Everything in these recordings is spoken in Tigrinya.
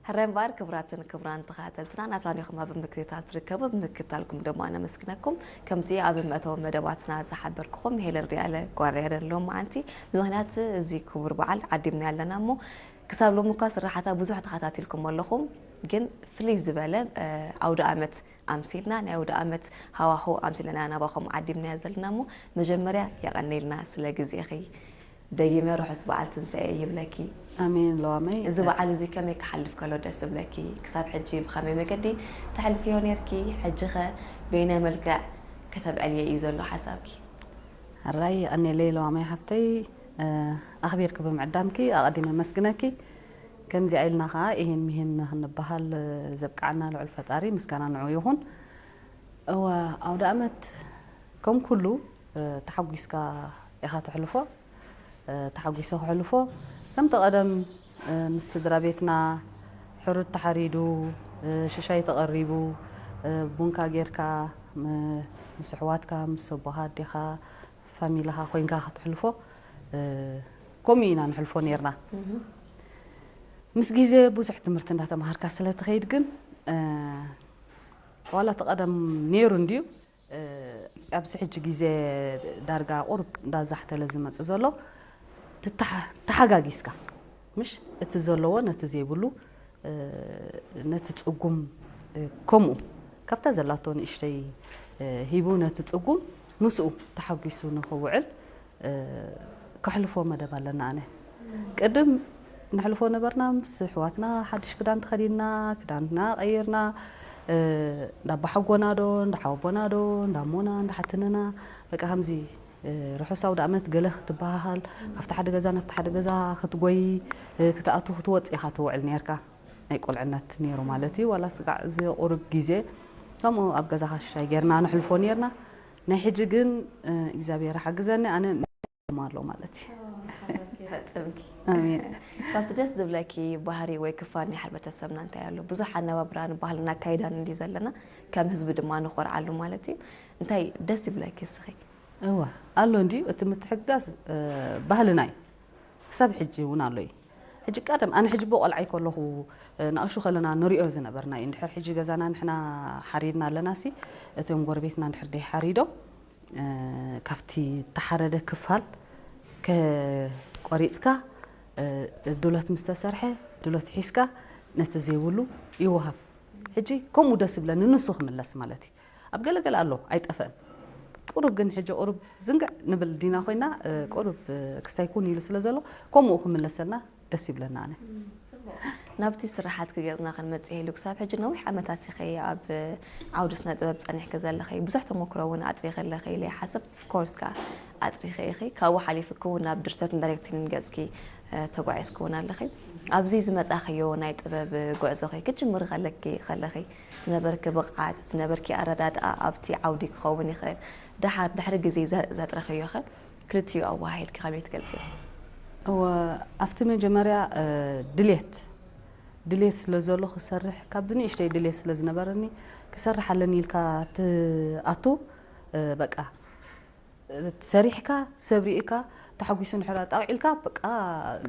ሕራይ እምበኣር ክቡራትን ክቡራን ተኸታተልትና፣ ናትና ዲኹም ኣብ ምክትታል ትርከቡ፣ ብምክትታልኩም ድማ ነመስግነኩም። ከምቲ ኣብ መእተዊ መደባትና ዝሓበርኩኹም፣ ሄለን ሪያለ ጓርያደን ሎማዓንቲ ብምኽንያት እዚ ክቡር በዓል ዓዲምና ኣለና እሞ፣ ክሳብ ሎሚ እኳ ስራሓታ ብዙሕ ተኸታቲልኩም ኣለኹም፣ ግን ፍልይ ዝበለ ኣውደ ኣመት ኣምሲልና፣ ናይ ኣውደ ኣመት ሃዋሁ ኣምሲልና ናባኹም ዓዲምናያ ዘለና እሞ፣ መጀመርያ የቐንየልና ስለ ግዜኺ። ደጊመ ርሑስ በዓል ትንሳኤ ይብለኪ። ኣሜን ለዋመይ። እዚ በዓል እዚ ከመይ ክሓልፍ ከሎ ደስ ዝብለኪ? ክሳብ ሕጂ ብኸመይ መገዲ ተሕልፍዮ ነርኪ? ሕጂ ኸ በየናይ መልክዕ ከተብዕልዮ እዩ ዘሎ ሓሳብኪ? ሕራይ የቐንየለይ ለዋመይ ሓፍተይ፣ ኣኽቢርኪ ብምዕዳምኪ ኣቐዲመ መስግነኪ። ከምዚኣ ኢልና ኸዓ ኢሂን ሚሂን ንኽንበሃል ዘብቅዓና ልዑል ፈጣሪ ምስጋና ንዑ ይኹን። እወ፣ ኣውደ ኣመት ከም ኩሉ ተሓጒስካ ኢኻ ተሕልፎ። ተሓጒሰ ክሕልፎ ከምቲ ቀደም ምስ ስድራ ቤትና ሕሩድ ተሓሪዱ፣ ሽሻይ ተቐሪቡ፣ ቡንካ ጌርካ ምስ ኣሕዋትካ ምስ ኣቦኻ ኣዴኻ ፋሚልኻ ኮይንካ ክትሕልፎ ከምኡ ኢና ንሕልፎ ነርና። ምስ ግዜ ብዙሕ ትምህርቲ እንዳተምሃርካ ስለ ትኸይድ ግን ዋላ እቲ ቀደም ነይሩ እንድዩ። ኣብዚ ሕጂ ግዜ ዳርጋ ቁሩብ እንዳዛሕተለ ዝመጽእ ዘሎ ተሓጋጊዝካ ምሽ እቲ ዘለዎ ነቲ ዘይብሉ ነቲ ጽጉም ከምኡ ካብታ ዘላቶ ንእሽተይ ሂቡ ነቲ ጽጉም ምስኡ ተሓጒሱ ንኽውዕል ከሕልፎ መደብ ኣለና። ኣነ ቅድም ንሕልፎ ነበርና ምስ ኣሕዋትና ሓድሽ ክዳን ተኸዲንና ክዳንና ቀይርና እንዳባሓጎና ዶ እንዳሓወቦና ዶ እንዳሞና እንዳሓትንና በቃ ከምዚ ርሑስ ኣውደ ኣመት ገለ ክትበሃሃል ካብቲ ሓደ ገዛ ናብቲ ሓደ ገዛ ክትጎይ ክትኣቱ ክትወፅ ኢኻ ትውዕል ነርካ። ናይ ቆልዕነት ነይሩ ማለት እዩ። ዋላ ስጋዕ እዚ ቁሩብ ግዜ ከምኡ ኣብ ገዛኻ ሽሻይ ጌርና ንሕልፎ ነርና። ናይ ሕጂ ግን እግዚኣብሔር ሓግዘኒ ኣነ ኣሎ ማለት እዩ። ሓሳብኪ ይፈጽምኪ። ኣሜን። ካብቲ ደስ ዝብለኪ ባህሪ ወይ ክፋል ናይ ሕብረተሰብና እንታይ ኣሎ? ብዙሕ ኣነባብራን ባህልን ኣካይዳን እንድዩ ዘለና፣ ከም ህዝቢ ድማ ንኾርዓሉ ማለት እዩ። እንታይ ደስ ይብለኪ እስኺ? እወ ኣሎ እንድዩ፣ እቲ ምትሕግጋዝ ባህልና እዩ። ክሳብ ሕጂ እውን ኣሎ እዩ። ሕጂ ቀደም ኣነ ሕጂ ብቆልዓይ ከለኹ ንኣሹ ከለና ንሪኦ ዝነበርና እዩ። እንድሕር ሕጂ ገዛና ንሕና ሓሪድና ኣለና ሲ እቶም ጎረቤትና እንድሕር ደይ ሓሪዶም ካብቲ ተሓረደ ክፋል ቆሪፅካ ድሎት ምስ ተሰርሐ ድሎት ሒዝካ ነቲ ዘይብሉ ይወሃብ። ሕጂ ከምኡ ደስ ይብለኒ ንሱ ክምለስ ማለት እዩ። ኣብ ገለ ገለ ኣሎ ኣይጠፍእን። ቁሩብ ግን ሕጂ ቁሩብ ዝንግዕ ንብል ዲና ኮይና ቁሩብ ክስታይ ኩን ኢሉ ስለ ዘሎ ከምኡ ክምለሰልና ደስ ይብለና ኣነ። ናብቲ ስራሓት ክገጽና ክንመጽእ ኢሉ ክሳብ ሕጂ ነዊሕ ዓመታት ኢኸ ኣብ ዓውዲ ስነ ጥበብ ጸኒሕኪ ዘለኺ ብዙሕ ተመክሮ እውን ኣጥሪኺ ኣለኺ ኢለ ይሓስብ። ኦፍኮርስ ከኣ ኣጥሪኺ ኢኺ ካብኡ ሓሊፍኪ እውን ናብ ድርሰትን ዳይሬክቲንግን ገጽኪ ተጓዒዝኪ እውን ኣለኺ። ኣብዚ ዝመጻኽዮ ናይ ጥበብ ጉዕዞኺ ክትጅምሪ ከለኪ ከለኺ ዝነበርኪ ብቕዓት ዝነበርኪ ኣረዳድኣ ኣብቲ ዓውዲ ክኸውን ይኽእል። ደሓር ድሕሪ ግዜ ዘጥረኽዮ ኸ ክልቲኡ ኣወሃሂድኪ ከመይ ትገልጽዮ? እወ ኣብቲ መጀመርያ ድልየት ድልየት ስለ ዘሎ ክሰርሕ ካብ ብንእሽተይ ድልየት ስለ ዝነበረኒ ክሰርሕ ኣለኒ ኢልካ ትኣቱ በቃ ሰሪሕካ ሰብ ርኢካ ተሓጒሱ ንሕራ ጣውዒልካ በቃ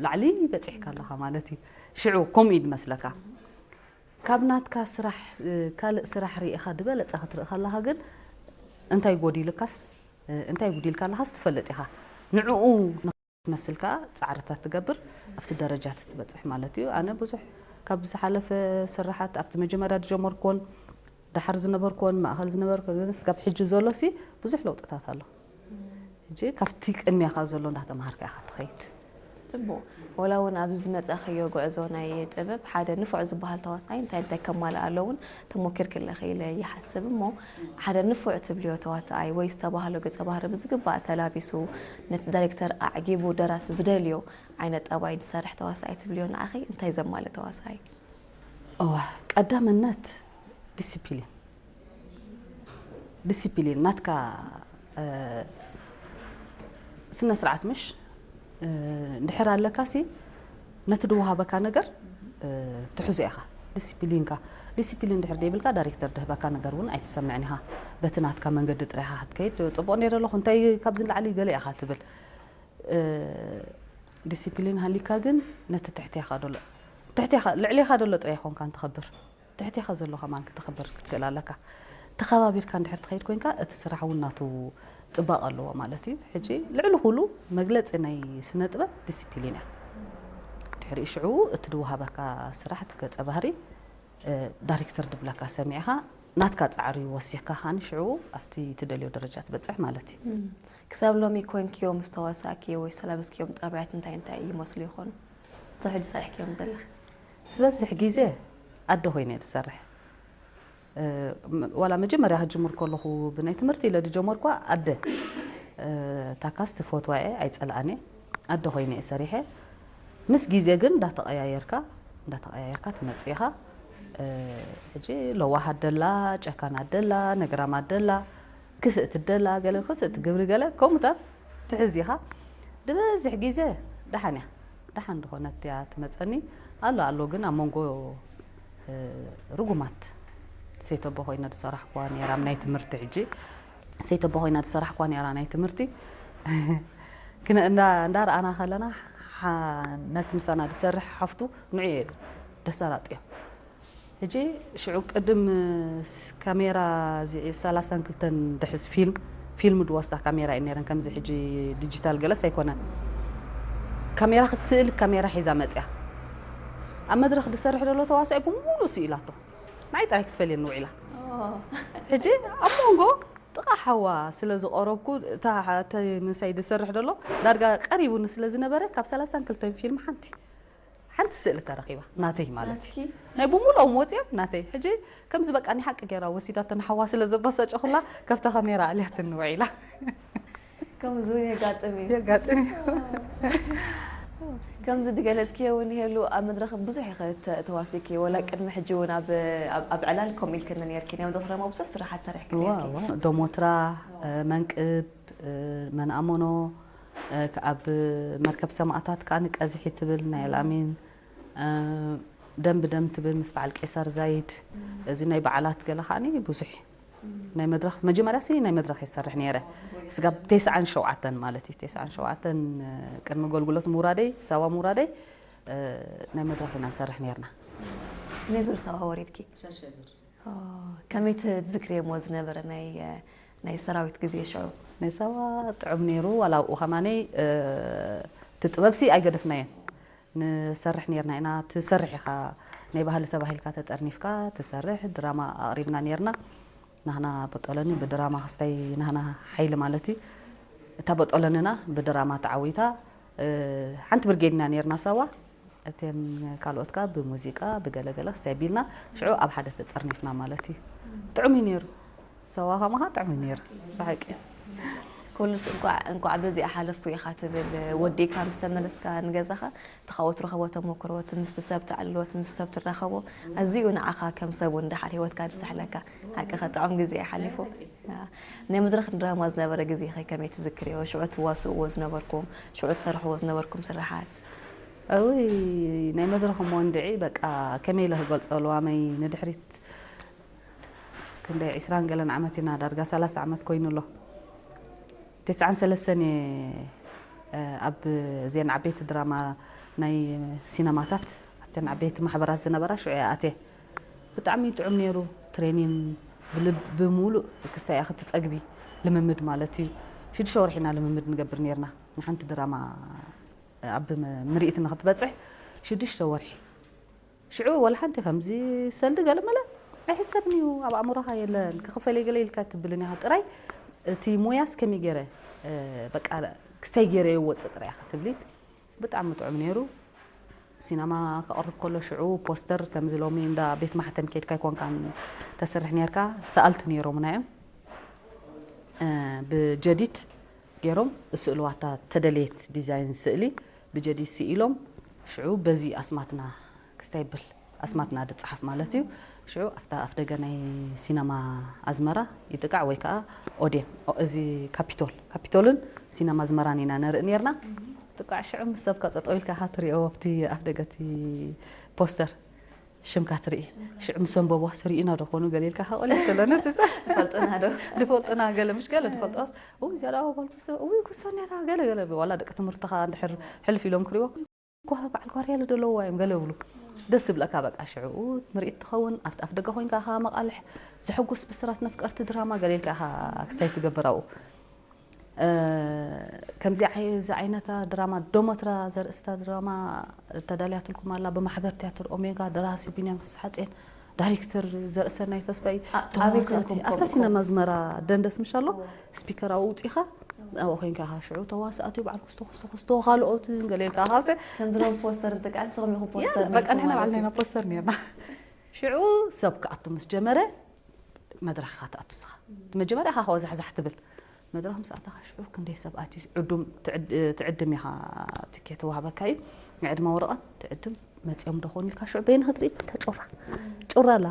ላዕሊ በፂሕካ ኣለኻ ማለት እዩ። ሽዑ ከምኡ እዩ ዝመስለካ። ካብ ናትካ ስራሕ ካልእ ስራሕ ርኢኻ ዝበለፀ ክትርኢ ከለኻ ግን እንታይ ጎዲልካስ እንታይ ጉዲልካ ኣለኻስ ትፈልጥ ኢኻ። ንዕኡ ንክትመስል ከዓ ፃዕርታት ትገብር ኣብቲ ደረጃ ትበፅሕ ማለት እዩ። ኣነ ብዙሕ ካብ ዝሓለፈ ስራሓት ኣብቲ መጀመርያ ዝጀመርኩዎን ዳሓር ዝነበርኩዎን ማእኸል ዝነበርኩ ስጋብ ሕጂ ዘሎ ሲ ብዙሕ ለውጥታት ኣሎ። ሕጂ ካብቲ ቅድሚያኻ ዘሎ እንዳተምሃርካ ኢኻ ትኸይድ። ጽቡቕ። ወላ እውን ኣብዚ ዝመጻእኽዮ ጉዕዞ ናይ ጥበብ ሓደ ንፉዕ ዝበሃል ተዋሳኣይ እንታይ እንታይ ከማልእ ኣለዎ እውን ተሞኪርኪ ኣለኺ ኢለ ይሓስብ እሞ ሓደ ንፉዕ ትብልዮ ተዋሳኣይ ወይ ዝተባህሎ ገጸ ባህሪ ብዝግባእ ተላቢሱ ነቲ ዳይሬክተር ኣዕጊቡ ደራሲ ዝደልዮ ዓይነት ጠባይ ዝሰርሕ ተዋሳኣይ ትብልዮ ንዓኺ እንታይ ዘማልእ ተዋሳኣይ? እዋ ቀዳምነት ዲሲፕሊን ዲሲፕሊን ናትካ ስነ ስርዓት ምሽ እንድሕር ኣለካ ሲ ነቲ ድወሃበካ ነገር ትሕዞ ኢኻ። ዲሲፕሊንካ ዲሲፕሊን ድሕር ደይብልካ ዳይሬክተር ድህበካ ነገር እውን ኣይትሰምዕን ኢኻ። በቲ ናትካ መንገዲ ጥራይኻ ክትከይድ ጽቡቕ ነይረ ኣለኹ እንታይ ካብዚ ንላዕሊ ገለ ኢኻ ትብል። ዲሲፕሊን ሃሊካ ግን ነቲ ትሕቴኻ ደሎ ትሕቴኻ ልዕሌኻ ዘሎ ጥራይ ይኾንካ እንትኸብር፣ ትሕቴኻ ዘሎ ከማን ክትኸብር ክትክእል ኣለካ። ተኸባቢርካ እንድሕር ትኸይድ ኮይንካ፣ እቲ ስራሕ እውን ናቱ ጽባቐ ኣለዎ ማለት እዩ። ሕጂ ልዕሊ ኩሉ መግለጺ ናይ ስነ ጥበብ ዲሲፕሊን እያ። ድሕሪኡ ሽዑ እቲ ድወሃበካ ስራሕ፣ እቲ ገጸ ባህሪ፣ እ፣ ዳይሬክተር ድብለካ ሰሚዕኻ፣ ናትካ ጻዕሪ ወሲኽካ ከኣኒ ሽዑ ኣብቲ ትደልዮ ደረጃ ትበጽሕ ማለት እዩ። እም። ክሳብ ሎሚ ኮንክዮ ምስ ተዋሳእክዮ ወይ ዝተላበስክዮም ጠባያት እንታይ እንታይ ይመስሉ ይኾኑ? ክሳብ ሕጂ ሰሪሕክዮም ዘለኺ? ዝበዝሕ ግዜ ኣደ ኮይነ እየ ዝሰርሕ። እ፣ ም-፣ ዋላ መጀመርያ ክጅምር ከለኹ ብናይ ትምህርቲ ኢለ ዝጀመርኳ ኣደ፣ እ፣ ታካስ ትፈትዋ እየ፣ ኣይጸልኣን እየ። ኣደ ኮይነ እየ ሰሪሐ። ምስ ግዜ ግን እንዳተቐያየርካ፣ እንዳተቐያየርካ ትመጽእ ኢኻ። እ፣ ሕጂ ለዋህ ኣደላ፣ ጨካን ኣደላ፣ ነግራም ኣደላ፣ ክፍእቲ ኣደላ፣ ገለ ክፍእቲ ግብሪ ገለ፣ ከምኡታት ትሕዝ ኢኻ። ዝበዝሕ ግዜ ደሓን እያ። ደሓን ዝኾነት እያ ትመጸኒ። ኣሎ ኣሎ ግን ኣብ መንጎ፣ እ፣ ርጉማት ሰይተቦ ኮይነ ዝሰራሕኩዋ ነይራ፣ ናይ ትምህርቲ ሕጂ ሰይተቦ ኮይና ዝሰራሕኩዋ ነይራ ናይ ትምህርቲ። ክነ-፣ እንዳ-፣ እንዳረኣና ከለና ሓ-፣ ነቲ ምሳና ዝሰርሕ ሓፍቱ ንዑ እየ ደሰራጥዮ። ሕጂ ሽዑ ቅድም ስ-፣ ካሜራ እዚ ሰላሳን ክልተን ድሕዝ ፊልም፣ ፊልም ድወስዳ ካሜራ እዩ ነይረን። ከምዚ ሕጂ ዲጂታል ገለስ ኣይኮነን። ካሜራ ክትስእል ካሜራ ሒዛ መጽያ። ኣብ መድረኽ ዝሰርሕ ዘሎ ተዋሳኢ ብምሉእ ስኢላቶ። ንዓይ ጥራይ ክትፈልየኒ ውዒላ። ኦ። ሕጂ ኣብ መንጎ ጥቓ ሓዋ ስለ ዝቐረብኩ፣ እታ ሓ-፣ እቲ ምሳይ ዝሰርሕ ዘሎ ዳርጋ ቀሪቡኒ ስለ ዝነበረ፣ ካብ ሰላሳን ክልተን ፊልም ሓንቲ፣ ሓንቲ ስእሊ ተረኺባ፣ ናተይ ማለት እዩ። ናትኪ? ናይ ብምሉኦም ወፂኦም ናተይ። ሕጂ ከምዚ በቃ ናይ ሓቂ ገይራ ወሲዳቶ ንሓዋ ስለ ዘባሳጨኹላ፣ ካብታ ካሜራ ኣልያትኒ ውዒላ። ከምዚ እውን የጋጥም እዩ። የጋጥም እዩ። ከምዚ ዝገለጽክዮ እውን ይሄሉ ኣብ መድረኽ ብዙሕ ኢኸ ተ-፣ ተዋሲኪ፣ ወላ ቅድሚ ሕጂ እውን ኣብ፣ ኣብ፣ ኣብ ዕላል ከምኡ ኢልክኒ ነርኪ። ናይ መድረኽ ድማ ብዙሕ ስራሓት ሰሪሕኪ እዋ፣ ነርኪ። እዋ። ዶሞትራ፣ እ፣ መንቅብ፣ እ፣ መንኣመኖ፣ እ፣ ከ-፣ ኣብ መርከብ ሰማእታት ከኣ ቀዝሒ ትብል ናይ ኣልኣሚን፣ እ፣ ደም ብደም ትብል ምስ በዓል ቄሳር ዛይድ፣ እዚ ናይ በዓላት ገለ ከኣኒ ብዙሕ ናይ መድረኽ፣ መጀመርያ ሲ ናይ መድረኽ ይሰርሕ ነይረ። ስጋብ ተስዓን ሸውዓተን ማለት እዩ። ተስዓን ሸውዓተን ቅድሚ ኣገልግሎት ምውራደይ፣ ሳዋ ምውራደይ፣ እ፣ ናይ መድረኽ ኢና ንሰርሕ ነይርና። ክንደይ ዙር ሳዋ ወሪድኪ? ሸድሻይ ዙር። ኦ፣ ከመይ ትዝክርዮ እሞ ዝነበረ ናይ፣ ናይ ሰራዊት ግዜ ሽዑ? ናይ ሳዋ ጥዑም ነይሩ፣ ዋላ ኣብኡ ከማነይ፣ እ፣ እቲ ጥበብሲ ኣይገደፍናዮን። ንሰርሕ ነይርና ኢና። ትሰርሕ ኢኻ፣ ናይ ባህሊ ተባሂልካ ተጠርኒፍካ ትሰርሕ፣ ድራማ ኣቕሪብና ነይርና። ናህና በጦለኒ ብድራማ ክስታይ ናህና ሓይሊ ማለት እዩ። እታ በጦለንና ብድራማ ተዓዊታ፣ እ፣ ሓንቲ ብርጌድ ኢና ነይርና ሳዋ። እተን ካልኦት ከኣ ብሙዚቃ፣ ብገለገለ ክስታይ ቢልና፣ ሽዑ ኣብ ሓደ ተጠርኒፍና ማለት እዩ። ጥዑም እዩ ነይሩ። ሳዋ ከማኻ ጥዑም እዩ ነይሩ፣ ብሓቂ። ኩሉስ እንቋዕ፣ እንቋዕ በዚኣ ሓለፍኩ ኢኻ ትብል፣ ወዲእካ ምስ ተመለስካ ንገዛኻ፣ እቲ ካብኡ ትረኸቦ ተመክሮ፣ እቲ ምስቲ ሰብ ትዕልሎ፣ እቲ ምስ ሰብ ትራኸቦ፣ ኣዝዩ ንዓኻ ከም ሰብ እውን ደሓር ህይወትካ ዝስሕለካ። ሓቅኻ ጥዑም ግዜ እዩ ሓሊፉ። ያ። ናይ መድረኽ ድራማ ዝነበረ ግዜኸ ከመይ ትዝክርዮ? ሽዑ ትዋስእዎ ዝነበርኩም፣ ሽዑ ትሰርሕዎ ዝነበርኩም ስራሓት? እውይ፣ ናይ መድረኽ እሞ እንድዒ፣ በቃ፣ ከመይ ኢለ ክገልጾ፣ ልዋመይ ንድሕሪት ክንደይ ዒስራን ገለን ዓመት ኢና፣ ዳርጋ ሰላሳ ዓመት ኮይኑ ኣሎ። ተስዓን ሰለስተን እየ፣ እ፣ ኣብ እዘን ዓበይቲ ድራማ ናይ ሲነማታት፣ ኣብተን ዓበይቲ ማሕበራት ዝነበራ ሽዑ እየ ኣትየ። ብጣዕሚ ጥዑም ነይሩ። ትሬኒን ብልብ፣ ብምሉእ ክስታይ እያ ክትጸግቢ፣ ልምምድ ማለት እዩ። ሽዱሽተ ወርሒ ኢና ልምምድ ንገብር ነይርና። ንሓንቲ ድራማ ኣብ ም-፣ ምርኢት ንክትበጽሕ ሽዱሽተ ወርሒ። ሽዑ ወላ ሓንቲ ከምዚ ሰልዲ ገለ መለ ኣይሕሰብን እዩ፣ ኣብ ኣእምሮኻ የለን። ክኽፈለይ ገለ ኢልካ ትብልን ኢኻ ጥራይ። እቲ ሞያስ ከመይ ገይረ፣ እ፣ በቃ ክስታይ ገይረ የወጽእ ጥራይ ኢኻ ትብሊ። ብጣዕሚ ጥዑም ነይሩ። ሲነማ ከቕርብ ከሎ ሽዑ ፖስተር ከምዚ ሎሚ እንዳ ቤት ማሕተም ከይድካ ኣይኮንካን ተስርሕ ነይርካ፣ ሰኣልቲ ነይሮምና እዮም። እ፣ ብጀዲድ ገይሮም እስእልዋታ ተደልየት ዲዛይን ስእሊ ብጀዲድ ስኢሎም ሽዑ በዚ ኣስማትና ክስታይ ይብል ኣስማትና ድጸሓፍ ማለት እዩ። ሽዑ ኣብታ ኣፍ ደገ ናይ ሲነማ ኣዝመራ ይጥቃዕ ወይ ከኣ ኦዴን፣ ኦ-፣ እዚ ካፒቶል፣ ካፒቶልን ሲነማ ኣዝመራን ኢና ነርኢ ነይርና። ጥቃዕ ሽዑ ምስ ሰብካ ጠጠው ኢልካ ኢኻ ትሪኦ ኣብቲ ኣፍ ደገ እቲ ፖስተር ሽምካ ትርኢ። ሽዑ ምስ ኣንበብዋ ስሪእና ዶ ኾኑ ገለ ኢልካ ኢኻ ቆልዕ ትብሎ ነቲ ሰብ። ይፈልጡና ዶ? ዝፈልጡና ገለ፣ ምሽ ገለ ዝፈልጡዋስ፣ "ኡ፣ እዚኣ ደኣ ኣባል ኩሶ፣ ኡ፣ ኩሶ ነይራ" ገለ ገለ፣ ዋላ ደቂ ትምህርትኻ እንድሕር ሕልፍ ኢሎም ክሪእዎ፣ ጓ-፣ በዓል ጓርያለ ዶ ኣለዋ እዮም ገለ ይብሉ። ደስ ዝብለካ በቃ ሽዑ ምርኢት ትኸውን ኣብቲ ኣፍ ደገ ኮይንካ ኢኻ መቓልሕ ዘሐጉስ ብስራት ነፍቀርቲ ድራማ ገለ ኢልካ ኢኻ ክሳይ ትገብር ኣብኡ። ከምዚ ዓይነታ ድራማ ዶሞትራ ዘርእስታ ድራማ ተዳልያትልኩም ኣላ። ብማሕበር ቲያትር ኦሜጋ፣ ደራሲ ቢንያም ፍስሓጼን፣ ዳይሬክተር ዘርእሰናይ ተስፋይ። ኣፍታ ሲነማ ኣዝመራ ደንደስ ምሽ ኣሎ። ስፒከር ኣብኡ ውፂኻ ኣብኡ ኮይንካ ኢኻ ሽዑ ተዋሳእቲ በዓል ኩስቶ ኩስቶ ኩስቶ ካልኦትን ገለ ኢልካ ኢኻ። ከምዚ ሎም ፖስተር እንተቃል ንስኹም ኢኹም ፖስተር በቃ ንሕና ባዕልና ኢና ፖስተር ነርና። ሽዑ ሰብ ክኣቱ ምስ ጀመረ መድረኽ ኢኻ ትኣቱ ንስኻ። መጀመርያ ኢኻ ከወዛሕዛሕ ትብል። መድረኽ ምስ ኣተኻ ሽዑ ክንደይ ሰብ ኣትዩ ዕዱም ትዕድም ኢኻ። ትኬት ይወሃበካ እዩ። ናይ ዕድመ ወረቐት ትዕድም። መጺኦም ዶ ኾን ኢልካ ሽዑ በይንኻ ትርኢ። እታ ጩራ ጩራ ኣላ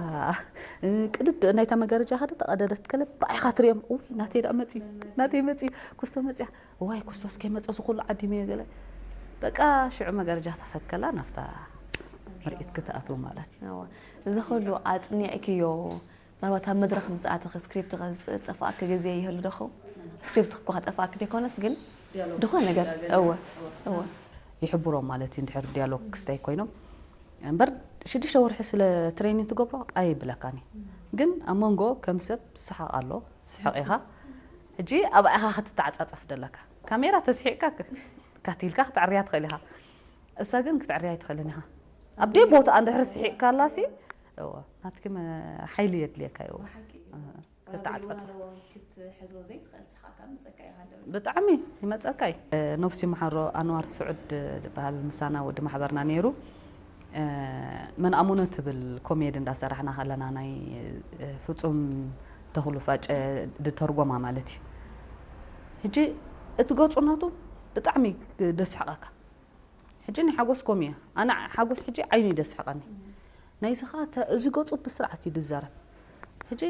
ቅድድ ናይታ መጋረጃ ኸደ ተቐደደት ከለ ብኣይኻ ትሪኦም። ውይ ናተይ ደኣ መጺኡ ናተይ መጺኡ ኩስቶ መጺኣ። እዋይ ኩስቶስ ከይመጸ ዝኹሉ ዓዲመዮ ገለ። በቃ ሽዑ መጋረጃ ተፈትከላ ናብታ ምርኢት ክትኣትው ማለት እዩ። እዚ ኩሉ ኣጽኒዕክዮ ምናልባት ኣብ መድረኽ ምስ ኣተኺ ስክሪፕት ዝጠፍኣኪ ግዜ ይህሉ ዶ ኸውን? ስክሪፕት እኳ ክጠፍኣኪ ዘይኮነስ ግን ዝኾነ ነገር እወ እወ ይሕብሮም ማለት እዩ። እንድሕር ዲያሎግ ክስተይ ኮይኖም እምበር ሽዱሽተ ወርሒ ስለ ትሬኒንግ ትገብሮ ኣይብለካን እዩ። ግን ኣብ መንጎ ከም ሰብ ስሓቕ ኣሎ፣ ስሕቕ ኢኻ። ሕጂ ኣብኣ ኢኻ ክትተዓጻጸፍ ደለካ። ካሜራ ተስሒቕካ ካቲልካ ክትዕርያ ትኽእል ኢኻ። እሳ ግን ክትዕርያ ኣይትኽእልን ኢኻ። ኣብ ደይ ቦታ እንድሕር ስሒቕካላሲ እወ ናትኪ ሓይሊ የድልየካ እዩ። ተተዓጻጸፍ ክትሕዞ ዘይትኽእል ስሓቕካ ምጸካ ይሃለሉ። ብጣዕሚ ይመጸካ እዩ። ነብሲ መሓሮ ኣንዋር ስዑድ ዝበሃል ምሳና ወዲ ማሕበርና ነይሩ። መን ኣሙነ ትብል ኮሜዲ እንዳሰራሕና ከለና ናይ ፍጹም ተኽሉ ፋጨ ድተርጎማ ማለት እዩ። ሕጂ እቲ ገጹ ናቱ ብጣዕሚ ደስሕቐካ። ሕጂ ናይ ሓጎስ ኮም እያ ኣነ ሓጎስ ሕጂ ዓይኑ እዩ ደስሕቐኒ። ናይዚ ኸዓ እዚ ገጹ ብስርዓት እዩ ድዛረብ። ሕጂ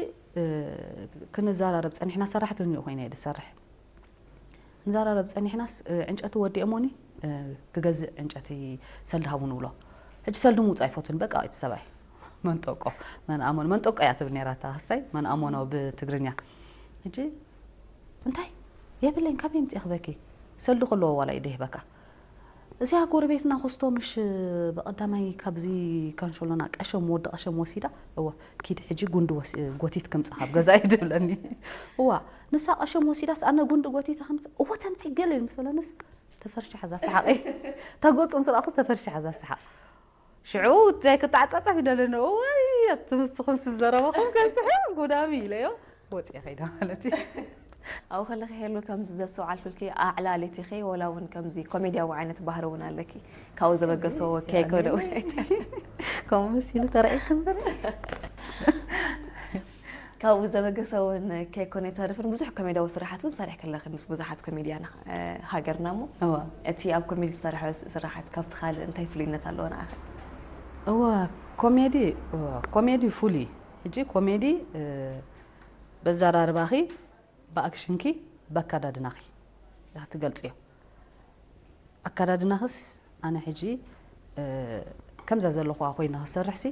ክንዘራረብ ጸኒሕና ሰራሕተኛ ኮይነ እየ ድሰርሕ። ንዘራረብ ጸኒሕናስ ዕንጨቲ ወዲኦሞኒ ክገዝእ ዕንጨቲ ሰልዲ ሃቡ ንብሎ። ሕጂ ሰልዲ ምውጻእ ኣይፈቱን በቃ እቲ ሰብኣይ መንጠቆ መን ኣሞን መንጠቆ እያ ትብል ነይራ እታ ክስታይ መን ኣሞኖ ብትግርኛ። ሕጂ እንታይ የብለይን ካበይ ኣምጺኤ ክበኪ ሰልዲ ከለዎ ዋላ እዩ ደይህበካ። እዚኣ ጎረቤትና ኮስቶ ምሽ ብቐዳማይ ካብዚ ካንሸሎና ቀሸም ወዲ ቀሸም ወሲዳ እወ ኪድ ሕጂ ጉንዲ ጎቲት ክምጻ ካብ ገዛ እዩ ድብለኒ። እዋ ንሳ ቀሸም ወሲዳስ ኣነ ጉንዲ ጎቲተ ከምጽ እወ ተምጺ ገለ ምስ በለንስ ተፈርሻ ሓዛ ሰሓቐ። እታ ገጹ ምስ ረኣኹስ ተፈርሻ ሓዛ ሰሓቕ። ሽዑ እንታይ ክተዓጻጸፍ ይደለኒ እዋይ ኣቲ ምስኹም ስዘረበኹም ከስሕቕ ጉዳሚ ኢለዮ። ወጽየ ከይዳ ማለት እዩ። ኣብኡ ከለኺ ሄሉ ከምዚ ዘስተውዓልኩልኪ ኣዕላሊት ኢኺ ወላ እውን ከምዚ ኮሜድያዊ ዓይነት ባህሪ እውን ኣለኪ። ካብኡ ዘበገሶ ከይኮነ እውን ኣይትብል። ከምኡ መሲሉ ተራእየኪ እምበር። ካብኡ ዘበገሰ እውን ከይኮነ ኣይተርፍን ብዙሕ ኮሜድያዊ ስራሓት እውን ሰሪሕኪ ኣለኺ ምስ ብዙሓት ኮሜድያን ሃገርና እሞ እወ እቲ ኣብ ኮሜዲ ዝሰርሐ ስራሓት ካብቲ ካልእ እንታይ ፍሉይነት ኣለዎ ንዓኺ? እወ ኮሜዲ እወ ኮሜዲ ፍሉይ ሕጂ ኮሜዲ በዛራርባኺ ብኣክሽንኪ ብኣካዳድናኺ ኢኺ ትገልጽዮ። ኣካዳድናኽስ ኣነ ሕጂ ከምዛ ዘለኹዋ ኮይነ ክሰርሕሲ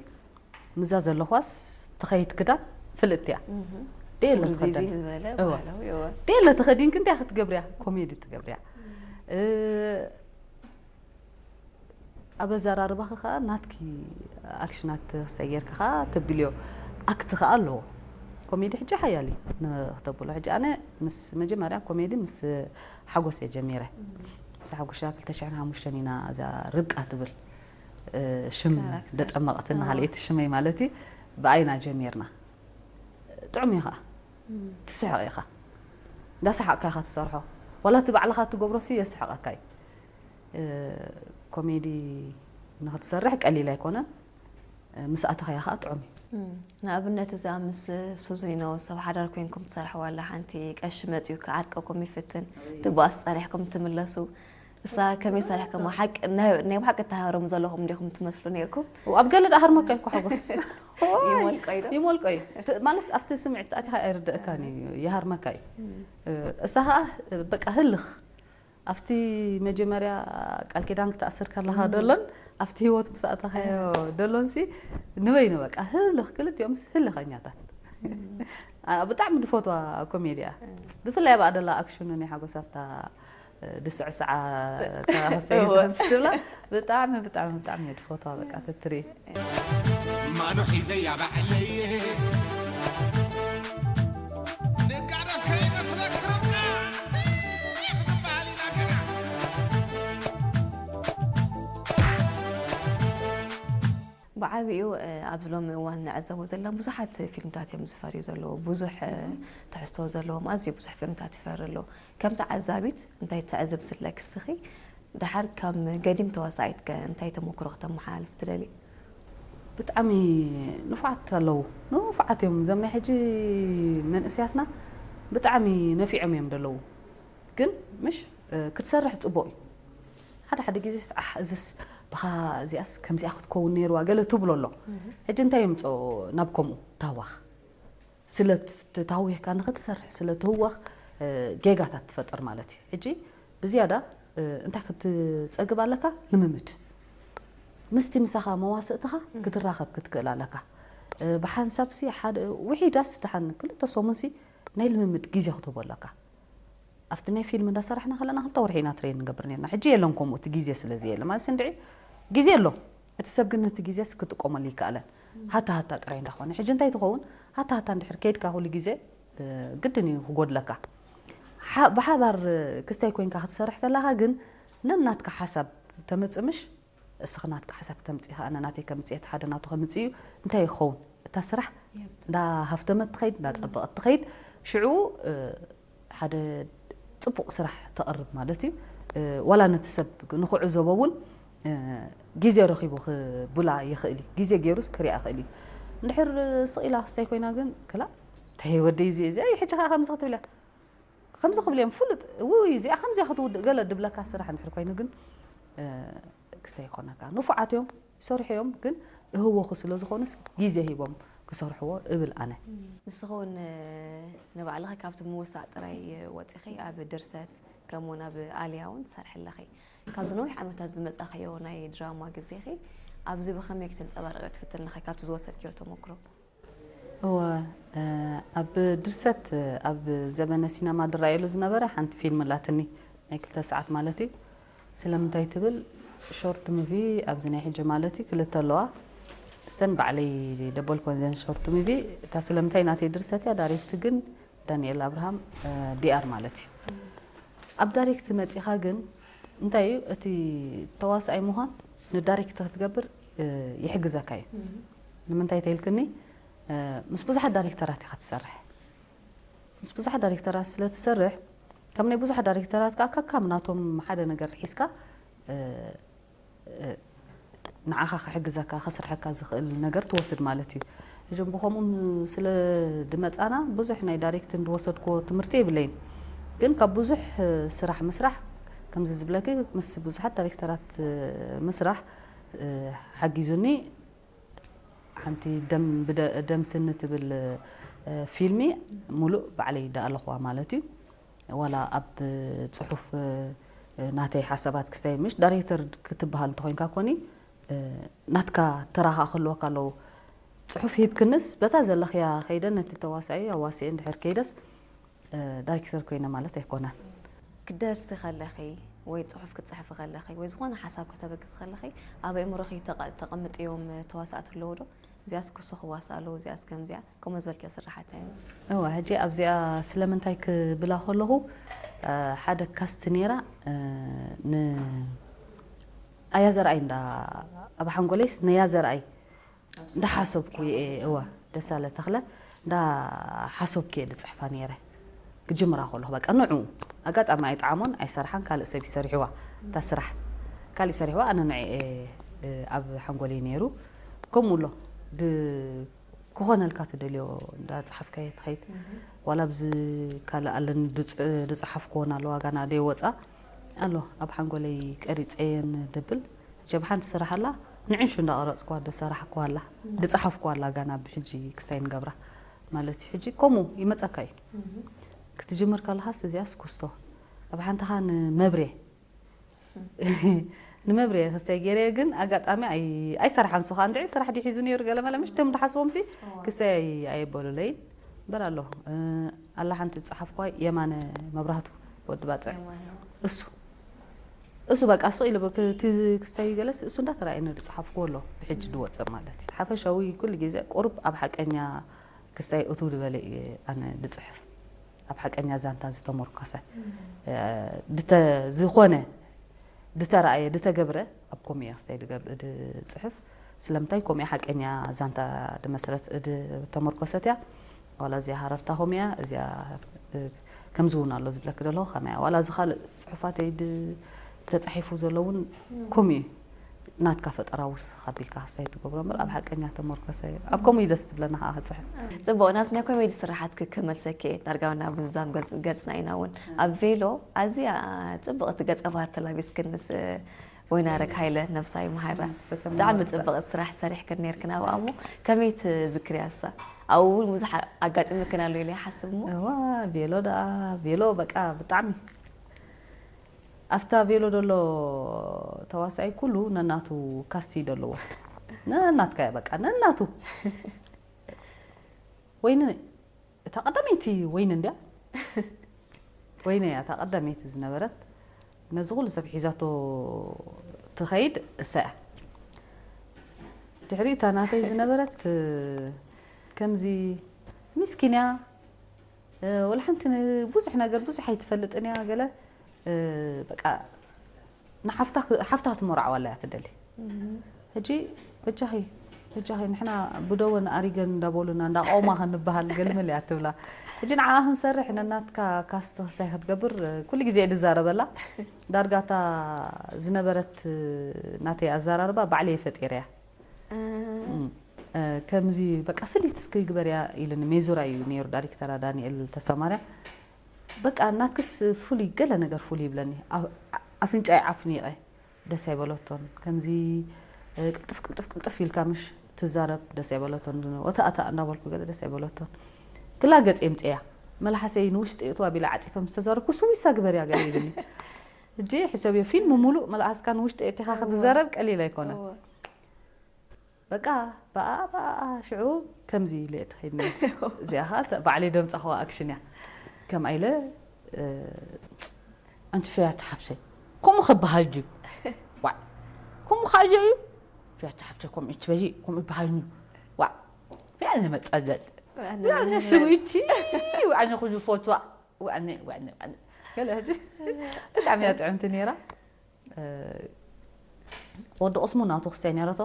ምዛ ዘለኹዋስ ትኸይድ ክዳን ፍልጥቲ እያ። ደየለ ትኸደን እወ ደየለ ተኸዲንኪ እንታይ ክትገብርያ ኮሜዲ ትገብርያ። ኣብ ኣዘራርባኺ ኸዓ ናትኪ ኣክሽናት ክስታይ ጌርኪ ኸዓ ተብልዮ ኣክት ኸዓ ኣለዎ። ኮሜዲ ሕጂ ሓያል እዩ ንክተብሎ። ሕጂ ኣነ ምስ መጀመርያ ኮሜዲ ምስ ሓጎስ እየ ጀሚረ። ምስ ሓጎሻ ክልተ ሽሕን ሓሙሽተን ኢና እዛ ርብቃ ትብል ሽም ደጠመቐትና ካልኣይቲ ሽመይ ማለት እዩ። ብኣይና ጀሚርና። ጥዑም እዩ ኸዓ ትስሕቕ ኢኻ። እንዳሰሓቕካ ኢኻ ትሰርሖ። ዋላ እቲ ባዕልኻ እትገብሮ ሲ የስሕቐካ እዩ። ኮሜዲ ንኽትሰርሕ ቀሊል ኣይኮነን። ምስ ኣተኻያ ኸዓ ጥዑም እዩ። ንኣብነት እዛ ምስ ሱዚኖ ሰብ ሓዳር ኮይንኩም ትሰርሕዋ ኣላ ሓንቲ ቀሺ መጺኡ ክዓርቀኩም ይፍትን ትበኣስ ጸኒሕኩም ትምለሱ እሳ ከመይ ሰሪሕኩማ ሓቂ ናይ ናይ ብሓቂ ተሃረሙ ዘለኹም እንዲኹም ትመስሉ ነይርኩም። ኣብ ገለ ደኣ ሃርመካ እኮ ሓጎስ ይሞልቆ እዩ ዶ? ይሞልቆ እዩ። ማለት ኣብቲ ስምዒት ኣቲኻ ኣይርደእካን እዩ ይሃርመካ እዩ። እሳ ኸዓ በቃ ህልኽ ኣብቲ መጀመርያ ቃል ኪዳን ክትኣስር ከለኻ ደሎን ኣብቲ ህይወት ምስ ኣተኻዮ ደሎን ሲ ንበይኑ በቃ ህልኽ ክልቲኦምስ ህልኸኛታት። ብጣዕሚ ድፈትዋ ኮሜድያ ብፍላይ ኣብኣ ደላ ኣክሽኑ ናይ ሓጎስ ኣብታ ድስዕስዓ እታ ክስተይ እወ። ትብላ። ብጣዕሚ፣ ብጣዕሚ፣ ብጣዕሚ እየ ድፈትዋ፣ በቃ፣ ትትርኢ። ማኑ ሒዘያ ባዕለየ ነጋዶ ከይመስለክ ርብቃ ክትበሃል ኢና ገና። ብዓቢኡ፣ እ፣ ኣብዚ ሎሚ እዋን ንዕዘቦ ዘለና ብዙሓት ፊልምታት እዮም ዝፈርዩ ዘለዉ። ብዙሕ፣ እ፣ ትሕዝቶ ዘለዎም ኣዝዩ ብዙሕ ፊልምታት ይፈሪ ኣሎ። ከም ተዓዛቢት እንታይ ትዕዝብቲ ኣለኪ እስኺ? ደሓር ከም ገዲም ተዋሳኢት ከ እንታይ ተመክሮ ክተመሓላልፍ ትደልዪ? ብጣዕሚ ንፉዓት ኣለዉ። ንፉዓት እዮም። እዞም ናይ ሕጂ መንእሰያትና ብጣዕሚ ነፊዖም እዮም ዘለዉ። ግን ምሽ፣ እ፣ ክትሰርሕ ጽቡቕ እዩ። ሓደ ሓደ ግዜስ፣ ኣሕ፣ እዝስ ብኻ፣ እዚኣስ ከምዚኣ ክትከውን ነይርዋ ገለ ትብሎ ኣሎ። ሕጂ እንታይ የምጽኦ ናብ ከምኡ ታዋኽ? ስለ ት-፣ ተታዊኽካ ንኽትሰርሕ ስለ ትህወኽ፣ እ፣ ጌጋታት ትፈጥር ማለት እዩ። ሕጂ ብዝያዳ፣ እ፣ እንታይ ክትጸግብ ኣለካ? ልምምድ። ምስቲ ምሳኻ መዋስእትኻ ክትራኸብ ክትክእል ኣለካ። እ፣ ብሓንሳብሲ ሓደ ውሒዳስ ደሓን ክልተ ሰሙንሲ ናይ ልምምድ ግዜ ክትህቦ ኣለካ። ኣብቲ ናይ ፊልም እንዳሰራሕና ከለና ክልተ ወርሒ ኢና ትሬን ንገብር ነርና። ሕጂ የለን ከምኡ፣ እቲ ግዜ ስለ ዘየለ ማለት እንድዒ ግዜ ኣሎ። እቲ ሰብ ግን ነቲ ግዜስ ክጥቀመሉ ይከኣለን። ሃታ ሃታ ጥራይ እንዳኾነ። ሕጂ እንታይ ትኸውን? ሃታ ሃታ እንድሕር ከይድካ ኩሉ ግዜ፣ እ፣ ግድን እዩ ክጎድለካ። ሓ-፣ ብሓባር ክስታይ ኮይንካ ክትሰርሕ ከለኻ ግን ነናትካ ሓሳብ ተመጽእ ምሽ? እስኺ ናትካ ሓሳብ ክተምጽኢ፣ ኣነ ናተይ ከምጽእ፣ እቲ ሓደ ናቱ ከምጽእ እዩ። እንታይ ይኸውን? እታ ስራሕ የብ። እንዳ ሃፍተመት ትኸይድ፣ እንዳ ጸበቐት ትኸይድ፣ ሽዑ፣ እ፣ ሓደ ጽቡቕ ስራሕ ተቕርብ ማለት እዩ። እ፣ ዋላ ነቲ ሰብ ንኽዕዘቦ እውን፣ እ፣ ግዜ ረኺቡ ክብላ ይኽእል እዩ። ግዜ ገይሩስ ክሪኣ ይኽእል እዩ። እንድሕር ስቕ ኢላ ክስታይ ኮይና ግን፣ ክላ፣ እንታይ ወደይ እዚ፣ እዚ፣ ኣይ፣ ሕጂ ኸኣ ከምዚ ክትብል እያ። ከምዚ ክብል እዮም ፍሉጥ፣ ውይ፣ እዚኣ ከምዚኣ ክትውድእ ገለ ድብለካ ስራሕ እንድሕር ኮይኑ ግን፣ እ፣ ክስታይ ይኾነካ። ንፉዓት እዮም፣ ይሰርሑ እዮም፣ ግን እህወኹ ስለ ዝኾኑስ ግዜ ሂቦም ክሰርሕዎ እብል ኣነ። ንስኺ እውን፣ እ፣ ንባዕልኺ ካብቲ ምውሳእ ጥራይ ወጺኺ ኣብ ድርሰት ከምኡውን ኣብ ኣልያ እውን ትሰርሒ ኣለኺ። ካብዚ ነዊሕ ዓመታት ዝመጻኽዮ ናይ ድራማ ግዜኺ ኣብዚ ብኸመይ ክተንጸባርቕዮ ትፍትኒ ኣለኺ ካብቲ ዝወሰድክዮ ተመክሮ? እወ፣ እ፣ ኣብ ድርሰት፣ ኣብ ዘመነ ሲነማ ዝረኣየሉ ዝነበረ ሓንቲ ፊልም ኣላትኒ፣ ናይ ክልተ ሰዓት ማለት እዩ። ስለምንታይ ትብል ሾርት ሙቪ ኣብዚ ናይ ሕጂ ማለት እዩ ክልተ ኣለዋ። እሰን ባዕለይ ደበልኮን ዘን ሾርት ሙቪ፣ እታ ስለምንታይ ናተይ ድርሰት እያ፣ ዳይሬክት ግን ዳንኤል ኣብርሃም፣ እ፣ ዲ ኣር ማለት እዩ። ኣብ ዳይሬክት መጺኻ ግን እንታይ እዩ እቲ ተዋሳኣይ ምዃን ንዳይሬክት ክትገብር፣ እ፣ ይሕግዘካ እዩ። ንምንታይ ተይልክኒ፣ እ፣ ምስ ብዙሓት ዳይሬክተራት ኢኻ ትሰርሕ። ምስ ብዙሓት ዳይሬክተራት ስለ ትሰርሕ፣ ካብ ናይ ብዙሓት ዳይሬክተራት ከኣ ከካም ናቶም ሓደ ነገር ሒዝካ፣ እ፣ እ፣ ንዓኻ ክሕግዘካ፣ ከስርሐካ ዝኽእል ነገር ትወስድ ማለት እዩ። እዞም ብኸምኡ ን-፣ ስለ ድመጻና ብዙሕ ናይ ዳይሬክትን ዝወሰድክዎ ትምህርቲ የብለይን። ግን ካብ ብዙሕ፣ እ፣ ስራሕ ምስራሕ፣ ከምዚ ዝብለኪ ምስ ብዙሓት ዳይሬክተራት፣ እ፣ ምስራሕ፣ እ፣ ሓጊዙኒ። ሓንቲ ደም ብደ-፣ ደም ስኒ ትብል፣ እ፣ ፊልሚ ሙሉእ ባዕለይ ደኣለኽዋ ማለት እዩ። ዋላ ኣብ ጽሑፍ፣ እ፣ ናተይ ሓሳባት ክስታይ ምሽ ዳይሬክተር ክትበሃል እንተኾይንካ ኮኒ፣ እ፣ ናትካ ተራ ከኣ ክህልወካ ኣለዎ። ጽሑፍ ሂብክንስ በታ ዘለኽያ ከይደ ነቲ ተዋሳኢ ኣዋሲኤ እንድሕር ከይደስ፣ እ፣ ዳይሬክተር ኮይነ ማለት ኣይኮነን። ክትደርሲ ከለኺ ወይ ጽሑፍ ክትጽሕፊ ከለኺ ወይ ዝኾነ ሓሳብ ከተበግሲ ከለኺ ኣብ ኣእምሮኺ ተቐ-፣ ተቐምጥዮም ተዋሳእቲ ኣለዉ ዶ? እዚኣስ ክሱ ክዋሳእ ኣለዎ፣ እዚኣስ ከምዚኣ፣ ከምኡ ዝበልክዮ ስራሓት እንታይ ይመስል? እወ፣ ሕጂ ኣብዚኣ ስለምንታይ ክብላ ከለኹ፣ እ፣ ሓደ ካስት ነይራ፣ እ፣ ን-፣ ኣያ ዘርኣይ እንዳ፣ ኣብ ሓንጎለይስ ነያ ዘርኣይ እንዳሓሰብኩ እየ፣ እወ፣ ደሳለ ተኽለ እንዳሓሰብኩ እየ ዝጽሕፋ ነይረ። ክጅምራ ከለኹ በቃ ንዕኡ ኣጋጣሚ ኣይጠዓሞን፣ ኣይሰርሓን፣ ካልእ ሰብ ይሰሪሕዋ እታ ስራሕ። ካልእ ይሰሪሕዋ፣ ኣነ ንዕኡ እየ፣ እ፣ ኣብ ሓንጎለይ ነይሩ። ከምኡ ኣሎ፣ ድ-፣ ክኾነልካ ትደልዮ እንዳጸሓፍካዮ ትኸይድ። ዋላ ኣብዚ ካልእ ኣለኒ ድጽ-፣ ዝጸሓፍክዎን ኣለዋ፣ ጋና ደይወጻ ኣሎ፣ ኣብ ሓንጎለይ ቀሪጸየን ደብል። ጀብ ሓንቲ ስራሕ ኣላ፣ ንዕንሹ እንዳቐረጽክዋ፣ ደሰራሕክዋ ኣላ፣ ድጸሓፍክዋ ኣላ፣ ጋና ብሕጂ ክስታይ ንገብራ ማለት እዩ። ሕጂ ከምኡ ይመጸካ እዩ። ክትጅምር ከለኻስ እዚኣስ ኩስቶ። ኣብ ሓንትኻ ንመብሬ፣ ንመብሬ ክስታይ ገይረዮ፣ ግን ኣጋጣሚ ኣይ-፣ ኣይሰርሓን። ንሱ ኸኣ እንድዒ ስራሕ ድዩ ሒዙ ነይሩ፣ ገለ መለ፣ ምሽ ቶም ድሓስቦምሲ ክስታይ ኣይ-፣ ኣየበሉለይን። እምበር ኣሎ፣ እ፣ ኣላ ሓንቲ ዝጸሓፍክዋ የማነ መብራህቱ፣ ወዲ ባጽዕ። የማነ። እሱ እሱ በቃ ስቕ ኢለ በ-፣ ክ-፣ እቲ ክስታይ ገለስ እሱ እንዳተራእየኒ ዝጸሓፍኩዎ ኣሎ፣ ብሕጂ ዝወጽእ ማለት እዩ። ሓፈሻዊ ኩሉ ግዜ ቁሩብ ኣብ ሓቀኛ ክስታይ እትው ዝበለ እየ ኣነ ዝጽሕፍ። ኣብ ሓቀኛ ዛንታ ዝተመርኮሰ፣ እ፣ ድተ-፣ ዝኾነ ድተራእየ፣ ድተገብረ ኣብ ኮሚየ ክስታይ ድገብ-፣ ድጽሕፍ። ስለምንታይ ኮሚያ ሓቀኛ ዛንታ ድመስረት፣ ድተመርኮሰት እያ። ዋላ እዚኣ ሃረርታ ኮሚያ፣ እዚኣ፣ እ፣ ከምዚ እውን ኣሎ ዝብለክ ደለኹ ከመያ። ዋላ እዚ ካልእ ጽሑፋተይ ድ-፣ ተጻሒፉ ዘሎ እውን ከምኡ እዩ። ናትካ ፈጠራ ውስኽ ኣቢልካ ክስታይ ትገብሮ እምበር ኣብ ሓቀኛ ተመርኮሰ እዩ። ኣብ ከምኡ እዩ ደስ ትብለና ከዓ ክጽሕፍ። ጽቡቕ፣ ናብቲ ናይ ኮሜዲ ስራሓት ክ-፣ ክመልሰኪ እየ። ዳርጋ እውን ኣብ ምዝዛም ገጽ-፣ ገጽና ኢና እውን። ኣብ ቬሎ ኣዝያ ጽብቕቲ ገጸ ባህሪ ተላቢስክንስ፣ ወይናረግ ሃይለ ነብሳ ይምሃራ። ዝተሰማ ብጣዕሚ ነብሳ። ጽብቕቲ ስራሕ ሰሪሕክን ነይርክን ኣብኣ እሞ ከመይ ትዝክርያ እሳ? ኣብኡ እውን ብዙሕ ኣጋጢምክን ኣሎ ኢለ ይሓስብ እሞ። እዋ፣ ቬሎ ደኣ፣ ቬሎ በቃ ብጣዕሚ ኣብታ ቬሎ ዘሎ ተዋሳኣይ ኩሉ ነናቱ ካስቲ ዘለዎ። ነናትካ በቃ፣ ነናቱ። ወይኒ፣ እታ ቀዳመይቲ ወይኒ እንድያ? ወይኒ እያ እታ ቀዳመይቲ ዝነበረት። ነዚ ኩሉ ሰብ ሒዛቶ ትኸይድ እሳ እያ። ድሕሪ እታ ናተይ ዝነበረት፣ ከምዚ ሚስኪን እያ። እ፣ ወላ ሓንቲ ን-፣ ብዙሕ ነገር ብዙሕ ኣይትፈልጥን እያ ገለ፣ እ፣ በቃ ንሓፍታ ክ-፣ ሓፍታ ክትመርዓዋ እያ ትደሊ። ሕጂ በጃኺ፣ በጃኺ ንሕና ብደወን ኣሪገን እንዳበሉና እንዳቆማ ከንበሃል ገልምል እያ ትብላ። ሕጂ ንዓኣ ክንሰርሕ ነናትካ ካስት ክስታይ ክትገብር ኩሉ ግዜ እየ ዝዛረበላ። ዳርጋ እታ ዝነበረት ናተይ ኣዘራርባ ባዕለይ እየ ፈጢረያ። እ፣ ከምዚ በቃ ፍልይቲ እስኪ ግበርያ ኢሉኒ። ሜዙራ እዩ ነይሩ ዳይሬክተራ ዳንኤል ተሰማርያ። በቃ ናትክስ ፍሉይ ገለ ነገር ፍሉይ ይብለኒ። ኣ-፣ ኣፍንጫይ ዓፍኒቐ ደስ ኣይበለቶን። ከምዚ፣ እ፣ ቅልጥፍ ቅልጥፍ ቅልጥፍ ኢልካ ምሽ ትዛረብ ደስ ኣይበለቶን። ወታ ኣታ እንዳበልኩ ገለ ደስ ኣይበለቶን። ክላ ገጽ የምጽእያ። መልሓሰይ ንውሽጢ እእትዋ ቢላ ዓጺፈ ምስ ተዛረብኩ ስዊሳ ግበርያ ገለ ይብልኒ። ሕጂ ሕሰብዮ ፊልም ሙሉእ መልሓስካ ንውሽጢ እእቲኻ ክትዛረብ ቀሊል ኣይኮነን። እወ። በቃ ብኣ ብኣ ሽዑ ከምዚ ኢለ እየ ተኸይድኒ። እዚኣ ኸዓ ተ-፣ ባዕለይ ደምጻኽዋ ኣክሽን እያ። ከምኣ ኢለ፣ እ፣ ኣንቲ ፍያት ሓፍሰይ፣ ከምኡ ከበሃል ድዩ? ዋዕ፣ ከምኡ ከዓ እዩ? ፍያት ሓፍሰይ ከምኡ ትበዚ፣ ከምኡ ይበሃል እዩ። ዋዕ፣ ፍያት ንመጸለጥ። ዋዕ፣ ፍያት ንመጸለጥ። ስዊቺ፣ ዋዕ፣ ንኹሉ ዝፈትዋ። ዋዕነ፣ ዋዕነ፣ ዋዕነ። ገለ ሕጂ ብጣዕሚ እያ ጥዕምቲ ነይራ። እ፣ ወዲ ቅስሙ ናቱ ክስታይ ነይረቶ።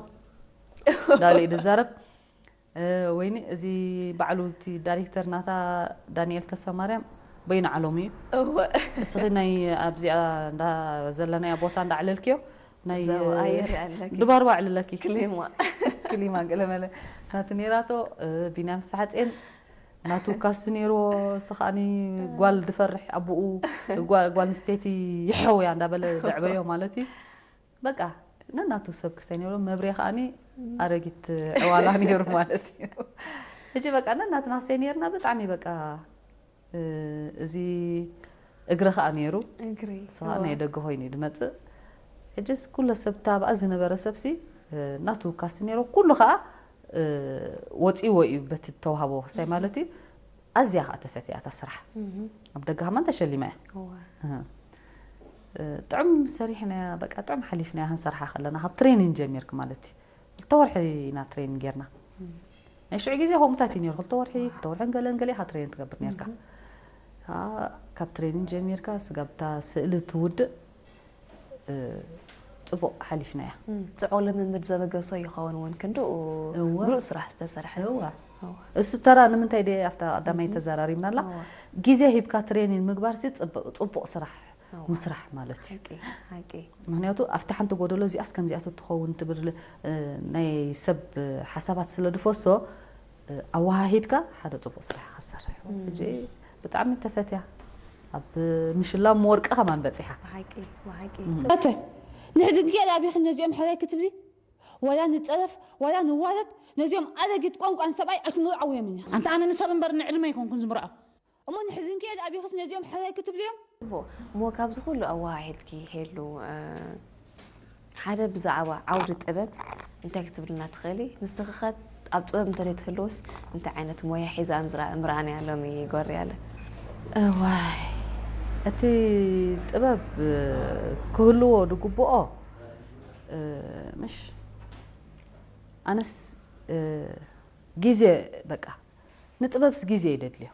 ዳሊ ድዛረብ። እ፣ ወይኒ፣ እዚ ባዕሉ እቲ ዳይሬክተር ናታ ዳንኤል ተስፋማርያም በይኑ ዓለሙ እዩ። እወ። እስኺ ናይ ኣብዚኣ እንዳ ዘለናያ ቦታ እንዳዕለልክዮ፣ ናይ ዛው ኣየር ኣለኪ። ድባርባ ኣዕልለኪ። ክሊማ። ክሊማ ገለ መለ ናቲ ነይራቶ፣ እ፣ ቢንያም ሳሕጼን ናቱ ካስቲ ነይርዎ። እሱ ከዓኒ ጓል ድፈርሕ ኣቦኡ፣ ጓ-፣ ጓል ኣንስተይቲ ይሕውያ እንዳበለ ዘዕበዮ ማለት እዩ። በቃ ነናቱ ሰብ ክስታይ ነይሩ። መብሬ ከዓኒ ኣረጊት ዕዋላ ነይሩ ማለት እዩ። ሕጂ በቃ ነናትና ክስታይ ነይርና ብጣዕሚ በቃ፣ እ፣ እዚ እግሪ ከኣ ነይሩ። እግሪ፣ እሱ ከኣ እዋ። ናይ ደገ ኮይኑ እዩ ዝመጽእ። ሕጂስ ኩሉ ሰብ፣ እታ ኣብኣ ዝነበረ ሰብሲ፣ እ፣ ናቱ ካስቲ ነይሩ። ኩሉ ከኣ፣ እ፣ ወጺእዎ እዩ በቲ ተዋህቦ ክስታይ ማለት እዩ። ኣዝያ ከኣ ተፈትያ እታ ስራሕ። እህ። ኣብ ደገ ከማን ተሸሊማ እያ። እዋ። እህ። እ፣ ጥዑም ሰሪሕናያ፣ በቃ ጥዑም ሓሊፍናያ ክንሰርሓ ከለና፣ ካብ ትሬኒንግ ጀሚርክ ማለት እዩ። ክልተ ወርሒ ኢና ትሬኒንግ ጌርና። እም። ናይ ሽዑ ግዜ ከምኡታት እዩ ነይሩ። ክልተ ወርሒ፣ ክልተ ወርሕን ገለን ገለ ኢኻ ትሬኒንግ ትገብር ነይርካ። እም። ከኣ ካብ ትሬኒንግ ጀሚርካ ስጋብ እታ ስእሊ ትውድእ፣ እ፣ ጽቡቕ ሓሊፍናያ። እም፣ ጽዑቕ ልምምድ ዘበገሶ ይኸውን እውን ክንድኡ እወ። ብሉጽ ስራሕ ዝተሰርሐ። እወ። እወ። እሱ ተራ ንምንታይ ድየ ኣብታ ቀዳማይ እም። ተዘራሪብና ኣላ? እወ። ግዜ ሂብካ ትሬኒንግ ምግባር ሲ ጽቡቕ፣ ጽቡቕ ስራሕ እወ። ምስራሕ ማለት እዩ። ሓቂ፣ ሓቂ። ምኽንያቱ ኣብታ ሓንቲ ጎደሎ እዚኣስ ከምዚኣ ትኸውን ትብል፣ እ፣ ናይ ሰብ ሓሳባት ስለ ድፈሶ፣ እ፣ ኣወሃሂድካ ሓደ ጽቡቕ ስራሕ ክትሰርሕ። እም። ሕጂ ብጣዕሚ ተፈትያ። ኣብ ምሽላም ወርቂ ከማን በጺሓ። ብሓቂ፣ ብሓቂ። እም። ኣተ፣ ንሕዚ እንድየ ኣብኺ ነዚኦም ሕራይ ክትብሊ? ዋላ ንጸረፍ፣ ዋላ ንዋረድ፣ ነዚኦም ኣረጊት ቋንቋን ሰብኣይ ኣይትምርዓውዮምን ኢኺ። ኣንታ ኣነ ንሰብ እምበር ንዕድመ ኣይኮንኩን ዝምርዖ። እሞ ንሕዚ እንድየ ኣብኺስ ነዚኦም ሕራይ ክትብልዮም? እሞ ካብዚ ኩሉ ኣወሃሂድኪ ሄሉ፣ እ፣ ሓደ ብዛዕባ ዓውዲ ጥበብ እንታይ ክትብልና ትኽእሊ? ንስኺ ኸ ኣብ ጥበብ እንተዘይትህልውስ እንታይ ዓይነት ሞያ ሒዛ እምዝራ-፣ እምርኣንያ ሎሚ ጎርያለ? እዋይ፣ እቲ ጥበብ ክህልዎ ዝግብኦ ምሽ ኣነስ ግዜ በቃ ንጥበብስ ግዜ ይደድልዮ።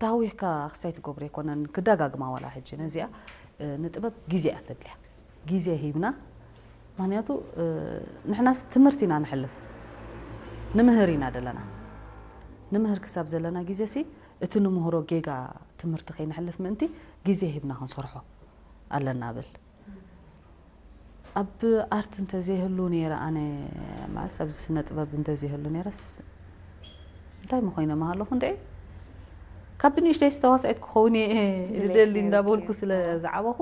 ታዊህካ ክስታይ ትገብሮ ኣይኮነን ክደጋግማ ዋላ ሕጂ ነዚኣ ንጥበብ ግዜ እያ ተድልያ። ግዜ ሂብና። ምክንያቱ ንሕናስ ትምህርቲ ኢና ንሕልፍ፣ ንምህር ኢና ዘለና። ንምህር ክሳብ ዘለና ግዜ ሲ እቲ ንምህሮ ጌጋ ትምህርቲ ከይንሕልፍ ምእንቲ ግዜ ሂብና ክንሰርሖ ኣለና ብል። ኣብ ኣርት እንተዘይህሉ ነይረ ኣነ ማለት ኣብዚ ስነ ጥበብ እንተዘይህሉ ነይረስ እንታይ ምኮይነ ምሃለኹ እንደ ካብ ብንእሽተይ ዝተዋስኣት ክኸውን እየ ዝደሊ እንዳበልኩ ስለ ዝዓበኹ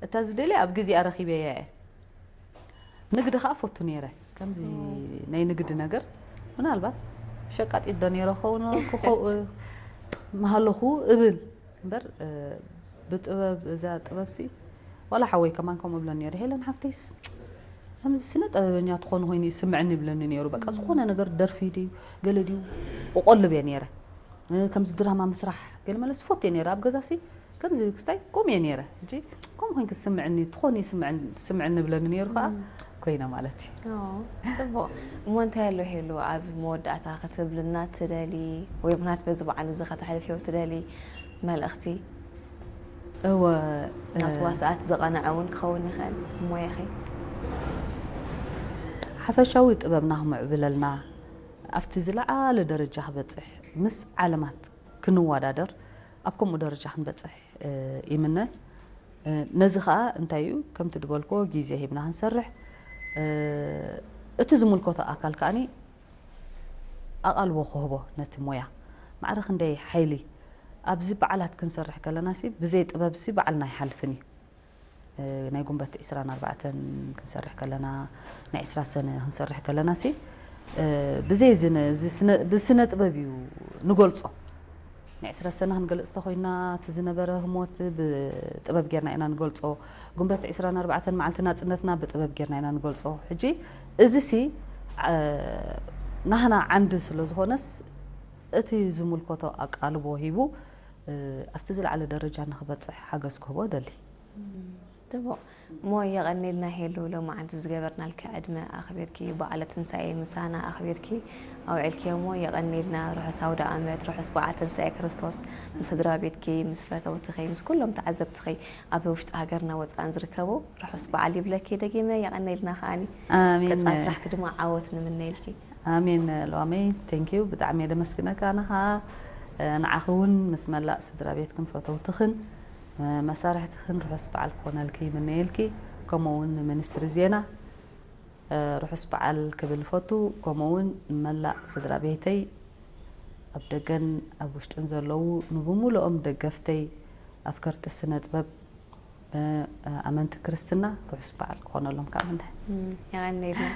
እታ ዝደልየ ኣብ ግዜኣ ረኺበያ እየ። ንግዲ ከዓ ፈቱ ነይረ። ከምዚ ናይ ንግዲ ነገር ምናልባት ሸቃጢት ዶ ነይረ ክኸውን ክኸው ምሃለኹ እብል እምበር ብጥበብ እዛ ጥበብ ሲ ዋላ ሓወይ ከማን ከምኡ ብለኒ ነይሩ ሄለን ሓፍተይስ ከምዚ ስነ ጥበበኛ ትኾኑ ኮይኑ ይስምዐኒ ይብለኒ ነይሩ። በቃ ዝኾነ ነገር ደርፊ ድዩ ገለ ድዩ እቆልብ እየ ነይረ። ከምዚ ድራማ ምስራሕ ገለ መለ ዝፈቱ እየ ነይረ ኣብ ገዛ ሲ ከምዚ ክስታይ ከምኡ እየ ነይረ። ሕጂ ከምኡ ኮይንኪ ትስምዕኒ ትኾኒ ትስምዕኒ ብለኒ ነይሩ ከዓ ኮይነ ማለት እዩ። ጽቡቕ። እሞ እንታይ ኣሎ ሄሉ ኣብ መወዳእታ ክትብልና ትደሊ ወይ ምክንያት በዚ በዓል እዚ ከተሕልፍዮ ትደሊ መልእኽቲ? እወ ናብ ተዋስኣት ዝቐንዐ እውን ክኸውን ይኽእል ሞያኺ። ሓፈሻዊ ጥበብና ክምዕብለልና ኣብቲ ዝለዓለ ደረጃ ክበፅሕ ምስ ዓለማት ክንወዳደር ኣብ ከምኡ ደረጃ ክንበፅሕ ይምነ። ነዚ ከዓ እንታይ እዩ ከምቲ ዝበልኮ ግዜ ሂብና ክንሰርሕ እቲ ዝምልከቶ ኣካል ከዓኒ ኣቓልቦ ክህቦ ነቲ ሞያ ማዕረ ክንደይ ሓይሊ ኣብዚ በዓላት ክንሰርሕ ከለና ሲ ብዘይ ጥበብ ሲ በዓልና ኣይሓልፍን እዩ። ናይ ጉንበት ዕስራን ኣርባዕተን ክንሰርሕ ከለና ናይ ዕስራ ሰነ ክንሰርሕ ከለና ሲ ብዘይ እዚ ነ- እዚ ስነ- ብስነ ጥበብ እዩ ንገልጾ። ናይ ዕስራ ሰነ ክንገልጽ ተኮይና እቲ ዝነበረ ህሞት ብጥበብ ጌርና ኢና ንገልጾ። ጉንበት ዕስራን ኣርባዕተን መዓልቲ ናጽነትና ብጥበብ ጌርና ኢና ንገልጾ። ሕጂ እዚ ሲ ናህና ዓንዲ ስለ ዝኾነስ እቲ ዝምልከቶ ኣቃልቦ ሂቡ ኣብቲ ዝለዓለ ደረጃ ንክበፅሕ ሓገዝ ክህቦ እደሊ። ጽቡቕ እሞ የቐኔልና ሄሉ ሎማዓንቲ ዝገበርናልኪ ዕድመ ኣኽቢርኪ በዓለ ትንሳኤ ምሳና ኣኽቢርኪ ኣውዒልኪ እሞ የቐኔልና ርሑስ ኣውደ ኣመት ርሑስ በዓል ትንሳኤ ክርስቶስ ምስ ስድራ ቤትኪ ምስ ፈተውትኺ ምስ ኩሎም ተዓዘብትኺ ኣብ ውሽጢ ሃገርና ወፃእን ዝርከቡ ርሑስ በዓል ይብለኪ ደጊመ የቐኔልና ከዓኒ ኣሜን። ቀፃሊ ስራሕኪ ድማ ዓወት ንምነየልኪ። ኣሜን ሎሚ thank you ብጣዕሚ እየ ደመስግነካ ኣነ ከዓ ንዓኺ እውን ምስ መላእ ስድራ ቤትክን ፈተውትኽን መሳርሕትኽን ርሑስ በዓል ክኾነልኪ ይምነየልኪ። ከምኡ እውን ንሚኒስትሪ ዜና ርሑስ በዓል ክብል እፈቱ። ከምኡ እውን ንመላእ ስድራ ቤተይ ኣብ ደገን ኣብ ውሽጥን ዘለዉ ንብሙሉኦም ደገፍተይ ኣፍቀርቲ ስነ ጥበብ ኣመንቲ ክርስትና ርሑስ በዓል ክኾነሎም ከዓ ምነ። የቐንየልና።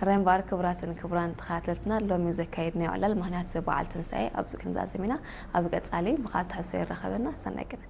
ሕራይ እምበኣር ክቡራትን ክቡራን ተኸታተልትና ሎሚ ዘካየድናዮ ዕላል ምኽንያት በዓል ትንሳኤ ኣብዚ ክንዛዝም ኢና። ኣብ ቀፃሊ ብኻልእ ትሕዝቶ የራኸበና። ሰናይ ቅነ።